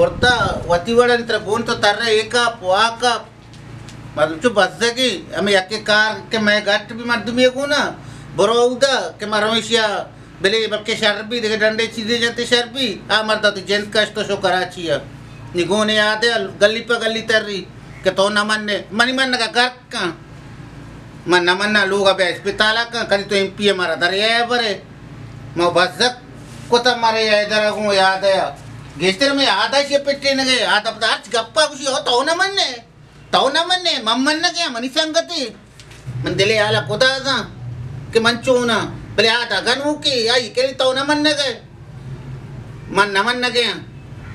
کرتا وتی وڑا ترا گون تو تر ایکا پواکا۔ مردم چو بزگی، ہمے یکے کار کہ مئے گٹ بی مردمی گونا، برو اودا کہ مرویشیا بلے بلکہ شر بی، دگہ ڈنڈے چیزے جنتے شر بی، آ مردا تو جند کشت و شو کراچی ء۔ نی گونے یاد ء گلی پہ گلی تری کہ تو نہ منے، منی منگا گرک کن۔ من نہ مناں، لوگ ء بیا اسپتال ء کن، کدی تو ایم پی ء مارا دریا ء برے۔ ما بزگ کتا مارے حیدر ء گوں یاد ء۔ گیشتر میں یاد ء شی پٹینگے، یاد ء پدا ہرچ گپا گوشی، او تو نہ منے۔ تو نہ منے، من منگے آں، منی سنگتے۔ من دلے حالا خدا زان کہ من چوناں، بلے آ دا گنوکے، آئی کلی تو نہ منگے۔ من نہ منگے آں۔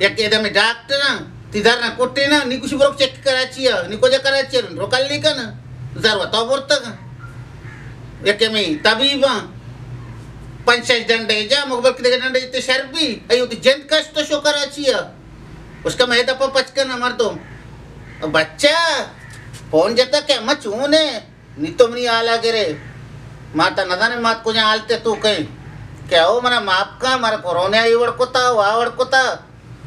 یک ادم ڈاکٹر آں، تی در نہ کٹے نا، نی کچھ بروک چیک کراچی آ، نی کجا کراچی آ، رو کلی کن، زر و تو برتگ۔ یک میں طبیب آں، پنچ شش ڈنڈے جا، مگبل کی دگہ ڈنڈے تے شر بی، ایو تی جند کشت تو شو کراچی آ۔ اس کا میں دپا پچ کرنا مردم۔ بچہ، فون جتا کہ اما چون ہے؟ نی تو منی حالا گرے۔ ماتا نزانے مات کجا حالتے تو کہیں۔ کہ او منا ماپ کا، مارا کورونا ای وڑ کتا، وا وڑ کتا۔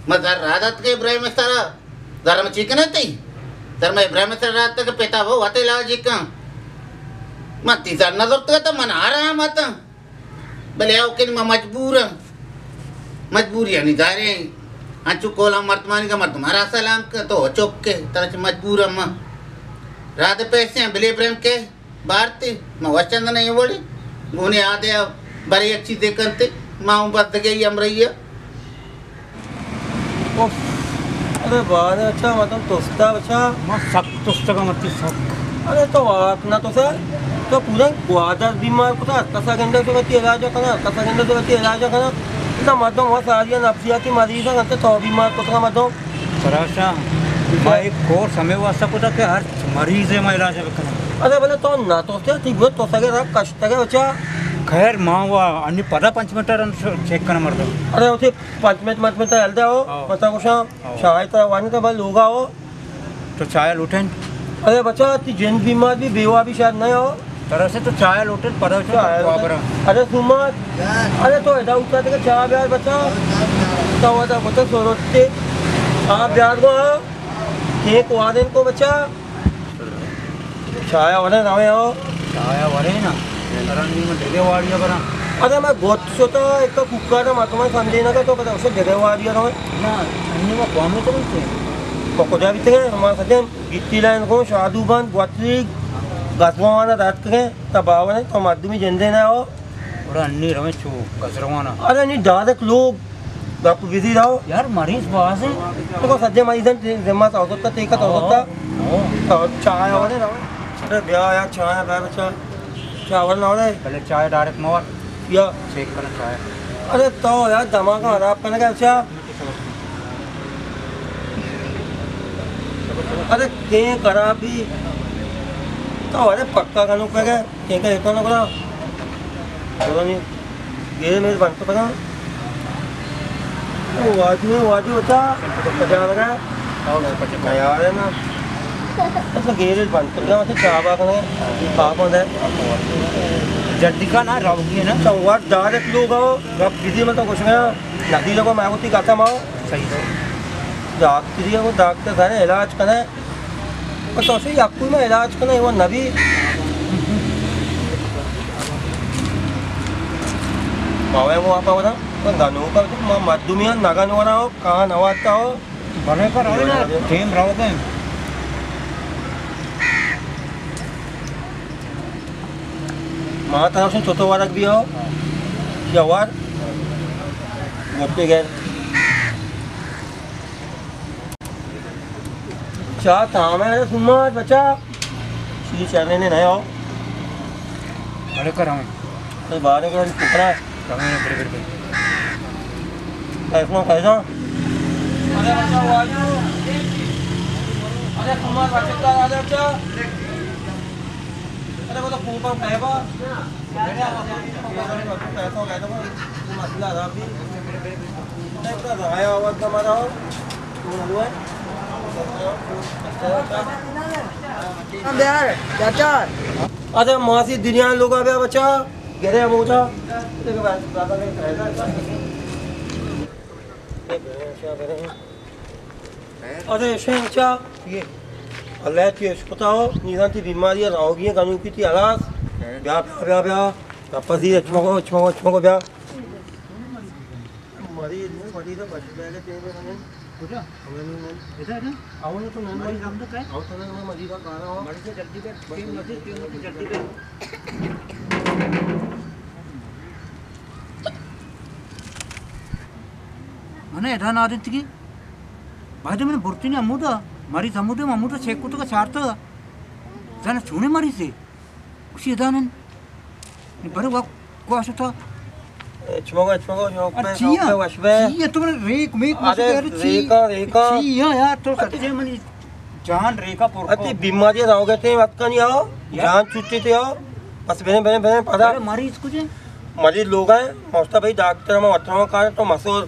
ما زر را دات کہ ابراہیم سرا۔ زر میں چیکنے تی۔ زر میں ابراہیم سرا رات کہ پتا وہ وتے علاج کن۔ من تی زر نظر تو من آرام آتا۔ بلے او کہ ما مجبور ہاں۔ مجبوری آنی داریں۔ انچو کولا مردمانی کا مردم ہرا سلام کن تو چپ کے، ترا چہ مجبور ہاں ما۔ رات پیسے ہیں، بلے برم کے بارتے، ما وشند نہیں وڑی۔ گونے آدے برے یک چیزے کنتے، ما ہوں بس دگے ہی ہم رہی ہے۔ اف، ارے بارے اچھا، مردم تستا بچا۔ ما سک تستگا مرتی سک۔ ارے تو وات نہ تو سر، تو پورا گوادر بیمار کتا، ہر کسا گندہ تو تی علاج کنا، ہر کسا گندہ تو تی علاج کنا۔ اتنا مردم وہ ساری نفسیاتی مریض ہیں، تو بیمار کتا مردم۔ سراشا، ما ایک کورس ہمیں واسطہ کتا کہ ہر مریض ہے ما علاج بکنا۔ ارے بلے تو نہ تو سر، تی گو تو سگے را کشتگے بچا۔ خیر، ما وہ انی پدا پنچ منٹ رن چیک کنا مردم۔ ارے اسے پنچ منٹ، پنچ منٹ ہل دے ہو، ہاں۔ متا کشا۔ ہاں۔ چائے ترا وانی تو بھائی لوگا ہو۔ تو چائے لوٹیں؟ ارے بچا، تی جند بیمار بھی، بیوہ بھی شاید نہ ہو۔ ترا سے تو چائے لوٹیں، پدا چائے چائے لوٹیں۔ برا۔ ارے سومار، ارے تو ادا اٹھا تے چائے بیار بچا۔ تو ادا بچا سوروتے۔ آپ بیار گو، ہاں۔ کیک وارن کو بچا۔ چایا ورے روے ہو۔ چایا ورے نا۔ ترا نی من دگہ واڑیا براں۔ ارے میں گوت شتا، ایک تو کوکا دا مردمان سمجھے نہ تو پتہ اسے دگہ واڑیا روے۔ نا، انی ما قومی تو نہیں تھے۔ ما کجا بیتے ہیں؟ ہمارا سجن گیتی لائن کو، شادو بند، گوتری، گزوانا دات کے، تا باور ہے، تو مردمی جندے نہ ہو۔ گڑا انی رویں چو گزروانا۔ ارے نی ڈائریکٹ لوگ گپ بزی رہو۔ یار مریض باز ہیں۔ تو کو سجے مریض ہیں، ذمہ تا ہوتا، ٹھیک ہے، تو ہوتا۔ ہاں۔ تو چائے والے رہو۔ ارے بیا یار، چائے بیا بچا۔ چائے والے نہ ہو رہے۔ پہلے چائے ڈائریکٹ مور۔ یا۔ چیک کرنا چائے۔ ارے تو یار دماغ خراب کرنے کا اچھا۔ ارے کہیں خراب بھی۔ تو ارے پکا کنو کہ گئے۔ کہیں کا ایک نہ کرا۔ پتا نہیں۔ گیرے میرے بند تو پتا۔ او واجو ہے، واجو بچا۔ پچا لگا۔ تیار ہے نا۔ اچھا، گیرے بند تو پتا، چابا کنے۔ آپ ہوتا ہے۔ جلدی کا نا، راوگی ہے نا۔ تو واٹ ڈائریکٹ لوگ آؤ۔ گپ دیدی میں تو کچھ گیا۔ ندی لوگوں میں ہوتی کہتا ماؤ۔ صحیح ہے۔ ڈاکٹری ہے، وہ ڈاکٹر سارے علاج کرے۔ تو اسے یکوئی میں علاج کنے، وہ نبی۔ ماوے وہ آپا ودا، تو گنوکا، ما مردمیان نگن ورا ہو، کہاں نواتا ہو۔ بلے پر ہوئے نا، ٹیم رہو گئے۔ ما طرف سے چھوٹو ورگ بھی ہو۔ یا وار۔ گوٹے گئے۔ چا تام ہے، ارے سمات بچا۔ چیز چلنے نے نیا ہو۔ بڑے کر ہمیں۔ تو بارے کر پکڑا۔ ہمیں بڑے بڑے بڑے۔ ایسا کیسا؟ ارے بچا واجو۔ ارے سمات بچا، ارے بچا۔ ارے وہ تو اوپر کہے با۔ پیسہ کہتا با۔ مسئلہ رہا بھی۔ اتنا ضائع آواز کا ہمارا ہو۔ بیار، چاچا۔ ارے ماسی دنیا لوگا بیا بچا، گرے موجا۔ دیکھو بھائی، بابا نے کہا تھا۔ یہ بڑے، کیا بڑے ہیں؟ ارے شے بچا، یہ اللہ تی اشکتا ہو، نیزان تی بیماری ہے، راوگی ہے، گنوکی تی ہلاس۔ بیا، بیا، بیا، بیا۔ پزی، اچ مگو، اچ مگو، اچ مگو، بیا۔ مریض، مریض بچ بیگے تے میں۔ کجا؟ ہمیں نہیں۔ ادھر ہے؟ آؤ نا تو میں مریض ہم تو کہیں۔ آؤ تو میں مریض کا کہا ہو۔ مریض سے جلدی کر، ٹیم مریض، ٹیم مریض جلدی کر۔ من ادا نادینتگی۔ باید من برتینی ہمودا، مریض ہمودا، ہمودا چیک کتگا چارتگا۔ زانا چونیں مریضے؟ گوشی ادا نن۔ نی برے وا گواشتا۔ اچ مگو، اچ مگو، شوق ارے پہ، چیا؟ شوق پہ وش بے۔ چیا تو من ریک میک ارے مشکل ہے، چی؟ ریکا، ریکا۔ چیا یار، تو سچے منی جان ریکا پر کو۔ اتی بیماری روگتے وقت کنی آؤ، یار۔ جان چھٹی تے آؤ۔ بس بنے، بنے، بنے، پدا۔ ارے مریض کجے؟ مریض لوگ ہیں، موستا بھائی ڈاکٹر ہم وترا کار تو مسور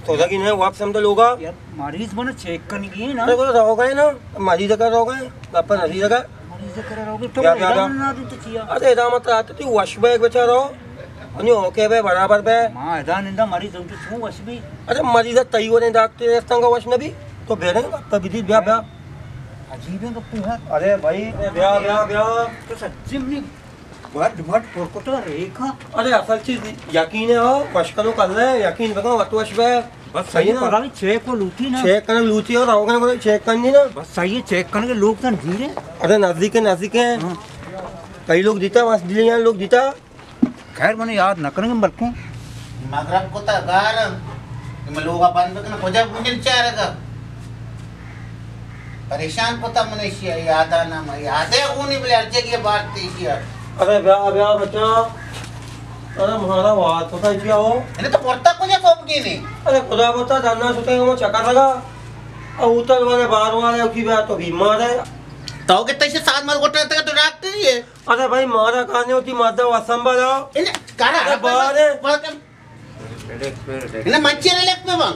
سوزگی نہیں، واپس ہم تو لوگا۔ یار، مریض بنا چیک کنگی ہے نا۔ ارے وہ روگ ہے نا، مریض کا روگ ہے، اپن مریض کا۔ مریض کرا روگ تو بیا، بیا، بیا۔ ادا نہ دین تو چیا؟ ارے ادا مت آتے تی وش بے بچارو۔ انی اوکے بے، برابر بے۔ ما ادا نندا مریض ہم تو چون وش بی؟ ارے مریض تئی ورے ڈاکٹر استنگا وش نبی۔ تو بیرے گپا بدی، بیا، بیا۔ عجیب ہے گپے یار۔ ارے بھائی، بیا، بیا، بیا۔ تو سچی منی بڈ بڈ پر کتا ریکا۔ ارے اصل چیز یقین ہے ہو، وش کنو کر لے، یقین بکن وت وش بے۔ بس صحیح ہے نا؟ پتا نہیں چیک کو لوٹی نا۔ چیک کرن لوٹی اور آؤ گے، چیک کرنی نا۔ بس صحیح ہے، چیک کرنے کے لوگ تو نہیں رہے۔ ارے نزدیک ہے، نزدیک ہے۔ ہاں۔ کئی لوگ دیتا، وہاں دلی لوگ دیتا۔ خیر، منے یاد نہ کنگ بلکوں۔ مغرب کتا گار، کہ من لوگا بند بکناں، کجا بوجن چارگا۔ پریشان کتا من ایشی یادا نہ، من یادے گونی بلے ہر جگہ بارت ایشی۔ ارے بیا، بیا بچا۔ ارے مارا وات پتا کیا ہو؟ ارے تو پورتا کجا سوپ گینے؟ ارے خدا بتا دھرنا سوتے ہم چکر لگا۔ اوتل والے بار والے کی بیا تو بیمار ہے۔ تو کتنے سے سات مر گٹا تک تو ڈاکٹر ہی ہے۔ ارے بھائی، مارا کہانی ہوتی، مادہ و سنبھالا۔ انہیں کارا ارے ہر بارے۔ بار کم۔ انہیں منچی ریلیکس میں بان۔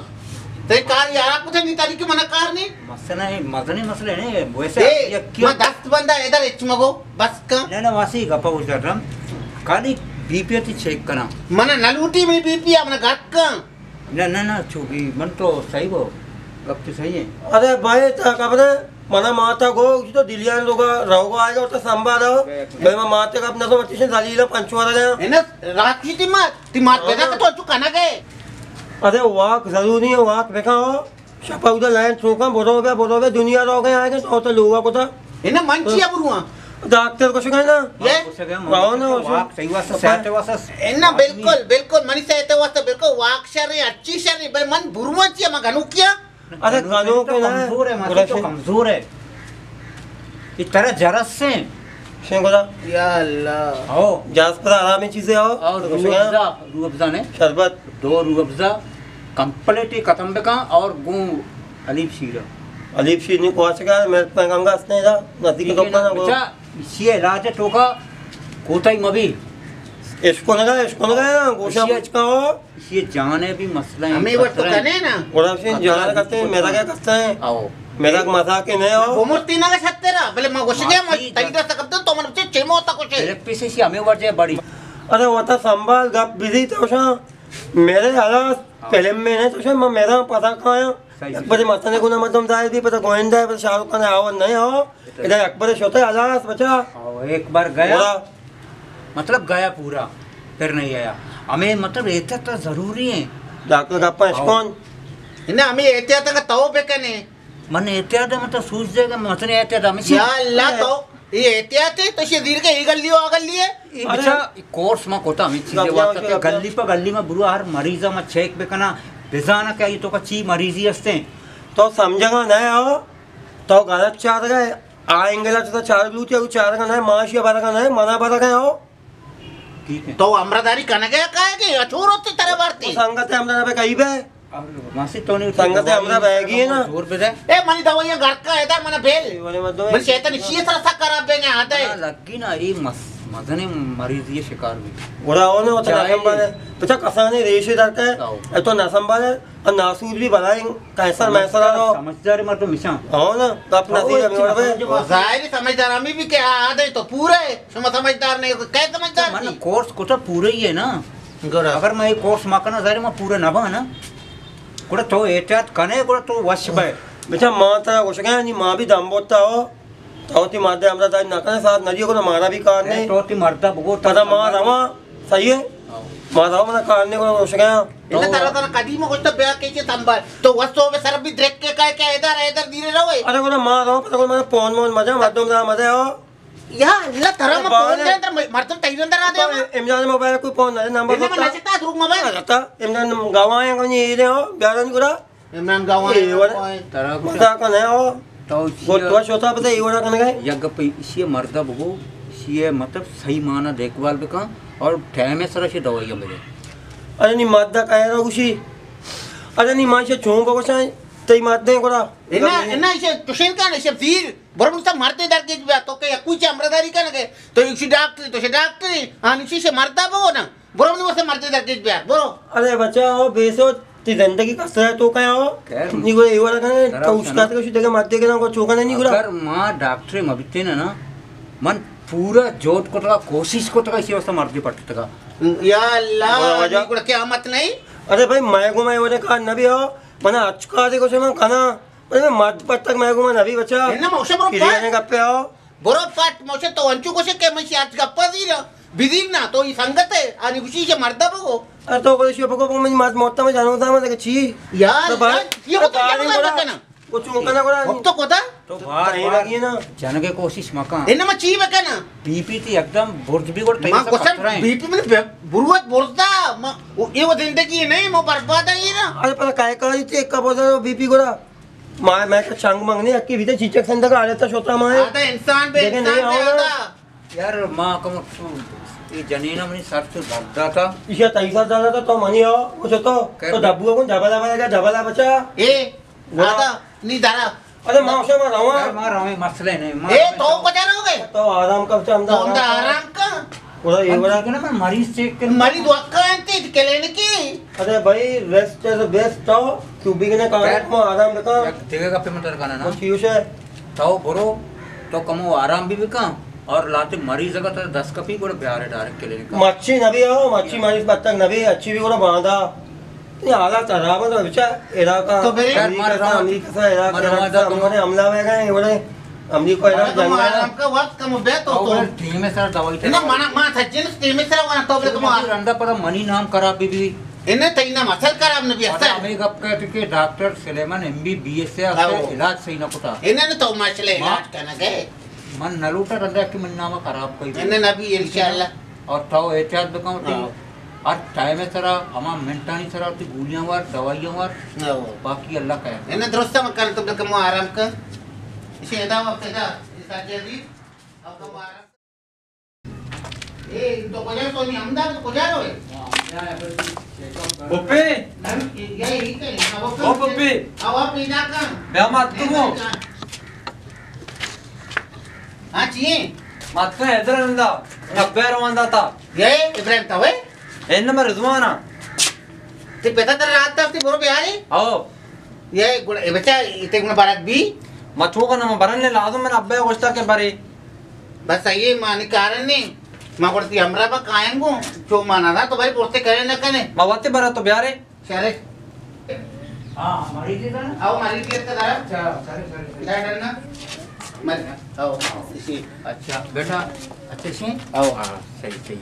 تے کار یارا کچھ نہیں، تاری کہ منا کار نہیں۔ مسئلہ ہے، مزنی مسئلہ ہے، ویسے اے، یک کیا؟ ما دست بندہ ادھر اچ مگو، بس کا۔ نہ، نہ، واسی گپا گوش کر رہا۔ خالی بی پی تی چیک کرا۔ منا نہ لوٹی میں بی پی، منا گھر کا۔ نہ، نہ، نہ، چوکی من تو صحیح ہو، گپ تو صحیح ہے۔ ارے بھائی، تا خبر ہے، منا ماتا گو، تو دلیان لوگا، رہوگا آئے گا، تو سنبھالا۔ بھائی، میں ماتے گپ نہ سمجھتی، ذلیل پنچوارا گیا۔ ہے نا، رات کی تی مات، تی مات ہاں۔ پیدا کہ تو چکا نہ گئے۔ ارے واک ضروری ہے، واک بکا ہو۔ شپا ادا لائن چوکاں، برو بے، برو بے، دنیا رو گئے، آئے گئے، تو، تو لوگا کو تھا۔ ہے نا، من چیا برواں؟ ڈاکٹر کو شکایت نا۔ یہ؟ راو نا، واک صحیح واسطہ، صحت واسطہ۔ ہے نا، بالکل، بالکل، منی صحت واسطہ، بالکل، واک شر ہے، اچھی شر ہے، بھائی من برواں چیا، من گنوکیاں۔ ارے گنوکے تو نا۔ کمزور ہے، ماسی تو کمزور ہے۔ یہ طرح جرس سے۔ شنگولا۔ یا اللہ۔ ہو۔ جاس پر آرام چیزیں ہو۔ اور روح افزا، روح افزا نے۔ شربت۔ دو روح افزا کمپلیٹ ہی ختم بکا اور گوں حلیب شیر۔ حلیب شیر نہیں کواچ کا، میں پنگنگا اس نے دا، نزدیک ٹھیک ہے دکان نا، ہے وہ۔ بچا، اسی علاج ہے ٹوکا، کوتاہی مبی۔ اشکو نگا، اشکو نگا، گوشا اسی بچکا ہو۔ اسی جان ہے بھی مسئلہ ہے، ہمیں وقت خطرہ ہے۔ کنے نا۔ گوڑا سے خطرہ جان ہے، کرتے ہیں، خطرہ۔ میرا کیا کرتا ہے؟ آؤ۔ میرا مزاق نہیں ہو۔ وہ مرتی نہ سکتے نا، بلے میں گوشگے، میں تیرا سکتا تو من چے چے موتا کچھ ہے۔ پھر پیسے سی ہمیں ورجے بڑی۔ ارے وہ تو سنبھال گپ بزی تو شاں۔ میرے حالات ہاں۔ فلم میں نہیں تو شاید میں میرا پتا کہاں ہے۔ صحیح، صحیح۔ بڑے مستنے کو نہ مردم ظاہر بھی پتا گوئندہ ہے، پتا شاہ رخ خان ہے، آور نہیں ہو۔ ادھر اکبر شوتا ہے، حالات بچا۔ ہاں، ایک بار گیا۔ پورا۔ مطلب گیا پورا، پھر نہیں آیا۔ ہمیں مطلب احتیاط تو ضروری ہے۔ ڈاکٹر کا پنچ ہاں۔ کون؟ انہیں ہمیں احتیاط کا تو بے کنے۔ من احتیاط ہے، مطلب سوچ دے کہ مطلب احتیاط ہمیں یا اللہ تو۔ یہ احتیاط ہے، تو شے دیر کے ہی گلی ہو، گلی ہے۔ یہ بچا کورس ما کوتا ہمیں چیزیں گپیا واسطہ ہو، کہ گپیا۔ گلی پہ گلی میں برو ہر مریض میں چیک بکنا، بزانا کہ یہ تو کا چی مریضی ہستے ہیں۔ تو سمجھگا نہ ہو، تو غلط چار گئے، آئیں گے تو چار لوٹی، وہ چار کا نہ ہے، معاشی بارا کا نہ ہے، منا بارا کا ہو۔ ٹھیک ہے۔ تو ہمراہ داری کنگے کائے کہ یا چھوڑو تے ترے بارتی؟ وہ سنگت ہے ہمراہ بے کئی بے۔ ماسی تو نہیں سنگت ہے ہمراہ بے گی ہے نا۔ زور پہ دے۔ اے منی دوائیاں گھر کا ادھر منا بیل۔ من شیطان اسی طرح سا خراب بے نے آتے۔ لگی نا، یہ مس-، مزنے مریض یہ شکار بھی۔ گڑا ہونے ہوتا چاہے نسم بارے۔ بچا کسانے ریشے درکے۔ آؤ۔ اے تو نسم بارے۔ اور ناسور بھی بلائیں، کیسر میسر آ رہا۔ سمجھدار مردم مشان۔ ہاں نا، تو اپنا او، سیدھا اچھا، میوڑ بے۔ سمجھ ما-، ظاہری سمجھدار ہمیں بھی کہ آ دے تو پورا ہے، شما سمجھدار نہیں ہو، کیا سمجھدار من تھی؟ کورس کو تو پورا ہی ہے نا۔ گڑا۔ اگر میں یہ کورس ما کنا، ظاہر میں پورا نہ بنا۔ گڑا تو احتیاط کنے، گڑا تو وش بے۔ بچا ما ترا گوشگا نی، ما بھی دم بوتا ہو۔ تو تی مادے ہمرا داری نہ کنے، ساتھ نہ دیو کو، مارا بھی کار اے، نہیں۔ تو تی مردا بگو، تو پتہ ما سمجھ۔ رواں، صحیح ہے؟ ہاں۔ ما رواں، منا کار نہیں کو، گوشگا۔ انہ ترا ترا قدیم گوشتا بیا کے چے تمبر۔ تو وستو بے سر بھی درک کے کہے کہ ادھر ادھر دیرے رہو۔ ارے کو ما رواں، پتہ کو منا پون مون مزہ، مردم دا مزہ ہو۔ یا اللہ، ترا ما پون دے، ترا مردم تئی رندا را دے۔ عمران موبائل کو پون دے، نمبر بتا۔ نشتا دروگ موبائل۔ اچھا، عمران گواہ ہیں، کوئی یہ دے ہو، بیارن گرا۔ عمران گواہ اے، ہیں، ورے۔ کوئی۔ ترا مزاق نہ ہو۔ تو گو تو شوتا پتہ، یہ ورا کنے گئے۔ یک گپ ایشی مردا بگو، ایشی مطلب صحیح معنی دیکھ بھال بکن اور ٹائم سرا شی دوائیاں بدے۔ ارے نی مادہ کہہ رہا گوشی۔ ارے نی ماشا چون بگوشاں، تئی مادہ گرا۔ انا، انا ایشی چوشین کن، ایشی زیر۔ برو بلوچ ءَ مردے درگیج بیا، تو کہ یکوئی چہ ہمراہداری کنگ ئے، تو ایشی ڈاکٹری، تو شے ڈاکٹری، آ نشی شے مردا بگو نا۔ برو منی واسطہ مردے درگیج بیا، برو۔ ارے بچا، او بے سوچ، تی زندگی کسرا تو کیا ہو؟ خیر۔ نی گو ایوڑا کنے، ترا تو اس شنا۔ کا تو شو دگہ مردے کنا کو چوکا نہیں گڑا۔ اگر ما ڈاکٹر مبیتے نا نا، من پورا جوت کتگا، کوشش کتگا، اسی واسطہ مردے پٹتگا۔ یا اللہ، برو وجہ۔ نی گڑا قیامت نہیں؟ ارے بھائی، میں کو میں وجہ کار نہ بھی ہو، منا اچکا دے کو سے من کنا۔ ارے مد پتک مئے گوما نبی بچا۔ انہ موشے برو پٹ۔ گپے آؤ۔ برو پٹ موشے تو انچو گوشے کہ من شی اچ گپا زیرا۔ بزیر نا تو ای سنگت ہے، آنی گوشی شے مردا بگو۔ ارے تو گوشی بگو، بگو من مد موتا میں جانو دا من کہ چی؟ یار، تو بار-، یار، یہ تو تو بار جانو دا گڑا۔ کنا۔ وہ چون کنا گڑا؟ اب تو کودا؟ تو بار، بار۔ لگی نا۔ جنگ کوشش مکان۔ انہ ما چی بکنا؟ بی پی تی ایک دم برز بھی گڑ ما تیسا گوشن پتھر ہیں۔ بی پی من بروت برزا، ما، وہ، یہ وہ زندگی نہیں، ما برباد ہے یہ نا۔ ارے پر کائے کاری تی ایک کا بوزا بی پی گڑا؟ ما، میں کہ چنگ منگ نہیں، اکی بیتے چیچک سندگ آلے تا شوتا ما ہے۔ آدھا انسان بے دیکھے انسان نہیں بے آؤ نا۔ آدھا۔ یار، ما کم تو، یہ جنینا منی سر تو درد داتا۔ ایشا تئی سر درد داتا، تو منی آؤ، وہ شوتو، خیر۔ تو ڈبو کن، ڈبلا بلا گیا، ڈبلا بچا۔ اے، گڑا۔ آدھا، نی درا۔ ارے ما شما رواں۔ یار، ما رواں، مسئلہ نہیں، ما اے، رواں۔ تو کجا رہو گے؟ تو آرام کر، چم تو ہمدا آرام کر۔ گڑا یہ من بڑا ٹھیک ہے نا، من مریض چیک کر۔ مریض وقت انتی کلینکی۔ ارے بھائی، ریسٹ از بیسٹ تو، کیوں بھی کنے کار خیر۔ ما آرام بکا۔ یک دیگه گپے من تر کنا نا۔ وہ چیوش ہے۔ تو برو، تو کمو آرام بھی بکا اور لاتے مریض اگر تو دس کپی گڑا بیارے ڈائریکٹ کلینک۔ مچی نبی ہو، مچی مریض بد تک نبی، اچھی بھی گڑا باندا۔ یہ حالات خراب ہے تو بچا علاقہ تو میرے امریکہ سا، امریکہ سا، علاقہ، علاقہ سا، ہمارے حملہ ہوئے گئے، بڑے امریکہ علاقہ جنگ ہے۔ آرام کا وقت کم بے تو، تو۔ ٹیم ہے سر، دوائی نہ، منا، ما تھا جنس ٹیم ہے سر، وہاں تو بے کم۔ رندا پر منی نام خراب بھی بھی۔ انہیں تئی نام اصل خراب نہ بھی اصل۔ ہمیں گپ کہتے کہ ڈاکٹر سلیمان ایم بی بی ایس ہے، علاج صحیح نہ کتا۔ انہیں تو مسئلہ علاج کرنا گئے۔ من نہ لوٹا رندا کہ من نام خراب کوئی۔ انہیں نہ بھی انشاءاللہ۔ اور تو احتیاط بکن، ہاں۔ ہر ٹائم سرا، ہما منٹانی سرا، تی گولیاں وار، دوائیاں وار، ہاں۔ باقی اللہ کا ہے۔ انہیں درست من کل تو بلکہ مو آرام کن۔ اسے ادا وقت ادا، اس کا جدید، اب تو آرام۔ اے، تو کجا تو نہیں، ہمدا تو کجا روئے؟ بپے؟ نہ، یہ، یہ کہیں، اب او بپے۔ او آپ پیدا کن۔ بیا مات تو۔ ہاں، چیئے؟ مات تو ادھر اندا، نبے روان داتا۔ یہ ابراہیم تا ہوئے؟ این نمبر رضوان ہاں۔ تی پتا تر رات تا، تی برو بیاری؟ او۔ یہ گڑا، اے بچا، یہ تے گڑا برات بھی؟ ما چو کنا، ما برن نے لازم، من ابا گوشتا کہ برے۔ بس یہ مانی کارن نہیں۔ ما گڑا تی ہمرا با کائیں گو، چو مانا نا تو بھائی پورتے کرے نہ کنے۔ ما وقت برا تو بیارے۔ شرے۔ ہاں، مریض ہے نا؟ آؤ، مریض ہے نا؟ اچھا، سرے، سرے، سرے۔ ڈاکٹر نا؟ مر-، آؤ، آؤ، اسی۔ اچھا، بیٹا، اچھا، سی؟ آؤ۔ ہاں، صحیح، صحیح۔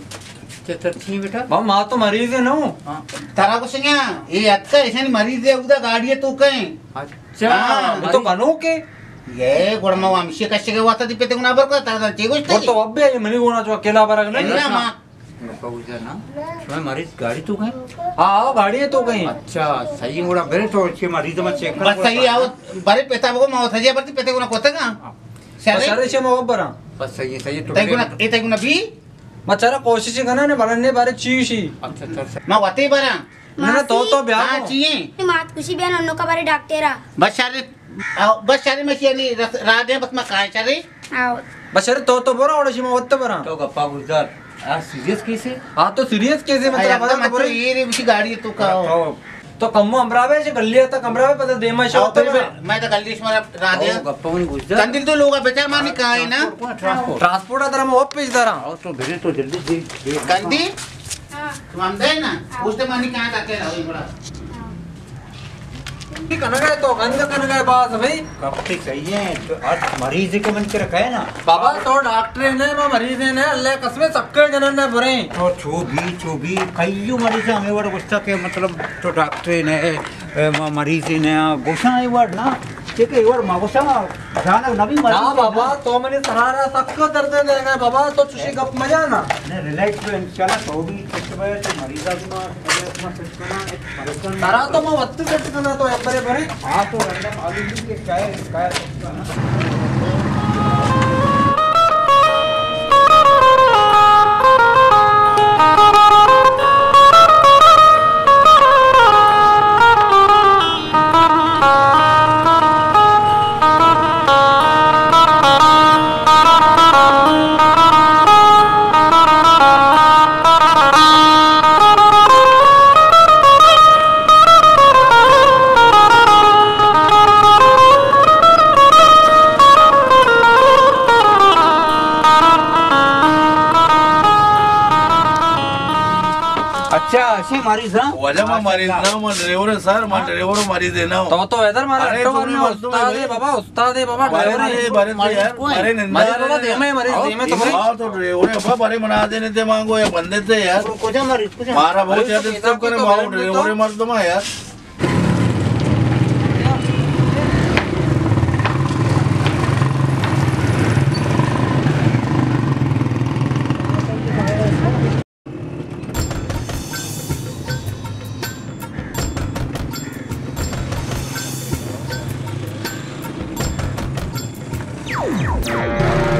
اچھا، تر چی بیٹا؟ بابا، ما تو مریض ہے نا۔ ہاں۔ ترا کچھ نہیں، یہ اتکا ایسے نہیں مریض ہے، ادا گاڑی ہے تو کہیں۔ اچھا، ہاں، تو مریض۔ بنو کے؟ یہ گڑا ما ہمشی کشے کے واسطے دی پتے گنا بر کو، ترا چی گوشت؟ تو اب بھی منی گونا جو اکیلا برگ نہیں۔ اللہ ما۔ گپا گوشدار نا، شما مریض گاڑی تو گئے؟ ہاں، ہاں، گاڑی تو گئے۔ اچھا، صحیح گڑا برے تو چے مریض ما چیک کر۔ بس صحیح آؤ، برے پتا بگو ما سجے برتی پتے گنا کوتگا۔ ہاں۔ بس سرے شما وبرا۔ بس صحیح، صحیح تو۔ تے گنا، اے تے گنا بھی؟ ما چرا کوشش کنا نے بڑھنے بارے چیشی۔ اچھا، اچھا، اچھا۔ ما وتے برا۔ نہ، نہ، تو، تو بیا ہاں، کو۔ چیئے؟ مات کشی بیا ننو کا بارے ڈاکٹر آ۔ بس شر آؤ، بس شرے مشی علی رس-، را دے بس ما کائے شرے۔ آؤ۔ بس شرے تو، تو برو، اوڑے شما وت برا۔ تو گپا گزار۔ آ سیریس کیس ہے؟ ہاں، تو سیریس کیس ہے، مطلب، اے، برا تو برو۔ یہ رے مشی گاڑی تو کا ہو۔ تو کمو امرا بے، گلی تا کمرا بے، پتہ دیما شو آؤ، تو پھر برا۔ میں، میں تو گلی شما را دے۔ او، گپا من گزار۔ تندل تو لوگا بیچار مانی کائے نا۔ Transport, transport. ٹرانسپورٹ آ در ہم واپس دارا۔ آؤ، تو بھرے تو جلدی دے، دے۔ گندی؟ ہاں۔ تم ہم دے نا؟ ہاں۔ اس تے مانی کائے تاکہ لاؤ، بڑا۔ ہاں۔ کنگا تو گند کنگا باز بھائی۔ کپتی صحیح ہے، تو ہر مریض کو من کرا کہے نا۔ بابا تو ڈاکٹر نے، ما مریض نے، اللہ قسم سکے جنن نے برے۔ تو چو بھی، چو بھی، کئیو مریض ہمیں وڑ گوشتا کہ مطلب تو ڈاکٹر نے، اے، ما مریض نے، گوشاں اے وڑ نا، کہ اے وڑ ما گوشاں، جانگ نبی مریض نا۔ بابا تو منی سرارا سک درد دے گا بابا، تو چشی گپ مجانا۔ نے ریلیکس بے انشاءاللہ، تو بھی چپ بے، تو مریضا بھی ما ترا تو ما وت سیٹ کناں، تو یک برے برے۔ ہاں، تو رنڈا معلوم نہیں کہ کیا ہے، کیا ہے۔ اچھا، اسی مریض ہاں؟ واجہ ما مریض نہ، ما ڈرائیور ہے سر، ما ڈرائیور مریض ہے نا۔ تو تو ادھر مارا ارے، اٹھو تو ورنہ مریض استاد ہے بابا، استاد ہے بابا، بارے ڈرائیور ہے۔ بارے، بارے مریض یار، کون ہے؟ بارے نندہ مریض بابا، دے میں مریض، دے میں تو مریض۔ آؤ تو ڈرائیور ہے بابا، بارے منا دینے تے مانگو یا بندے تے یار۔ کجا مریض، کجا؟ مارا بہت زیادہ ڈسٹرب کرے، ما ڈرائیور مردم ہے یار۔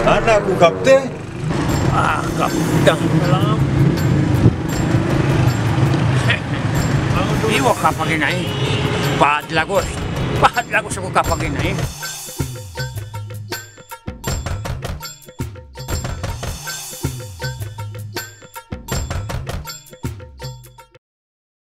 ہاں، ناکو کپتے؟ آہ، کپتاں۔ سلام۔ اے وہ کپگی نہیں۔ بعد لگوش۔ بعد لگوش کو کپگی نہیں۔